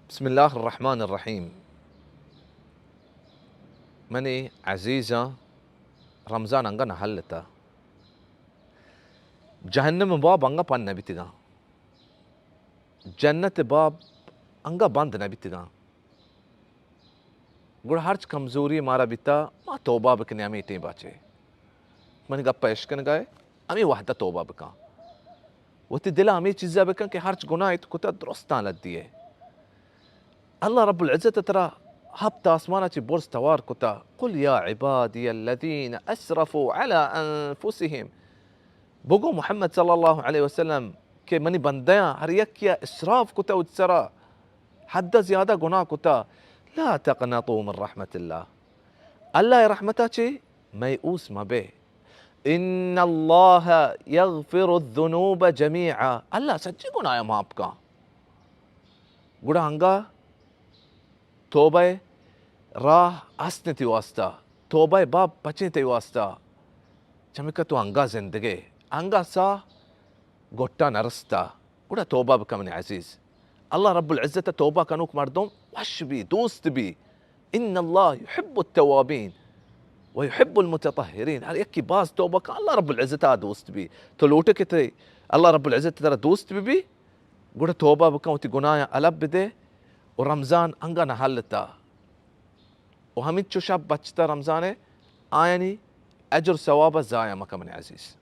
بسم اللہ الرحمن الرحیم۔ منی عزیزاں، رمضان انگا نہ ہلتا، جہنم باب انگا پن نہ بیتگاں، جنت باب انگا بند نہ بیتگاں۔ گڑا ہرچ کمزوری مارا بیتا، ما توبہ بکنیں ہمے ٹیم باچے۔ منی گپ اشکنگائے، ہمے وحدہ توبہ بکن۔ وتی دل ء ہمے چیزا بکن کہ ہرچ گناہ ات کتا درستاں لدی ئے۔ اللہ رب العزت ترا ہپت آسمانا چی برز توار کتا۔ قل یا عبادی الذین اسرفوا علی انفسهم۔ بگو محمد صلی اللہ علیہ وسلم کہ منی بندیاں ہر یکیا اسراف کتا وتی سرا، حد زیادہ گناہ کتا، لا تقنطوا من رحمت اللہ، اللہ ء رحمتا چے میئوس مبے۔ ان اللہ یغفر الذنوب جمیعا، اللہ سجی گناہ معاف کا۔ گڑا انگا توبہ راہ استیں تئی واسطہ، توبہ باب پچیں تئی واسطہ، چمیکہ تو انگا زندگے، انگا سا گٹا نرستا، گڑا توبہ بکن منی عزیز۔ اللہ رب العزت توبہ کنوک مردم وش بی، دوست بی۔ ان اللہ یحب التوابین و یحب المتطہرین۔ ہر یکی باز توبہ کن، اللہ رب العزت آ دوست بی۔ تو لوٹے کہ تئی اللہ رب العزت ترا دوست بی بی، گڑا توبہ بکن، وتی گناہاں الب بدے و رمضان انگا نہ ہلتا و ہمینچو شپ بچتا رمضان ء، آیانی اجر ثواب ء ضائع مکن منی عزیز۔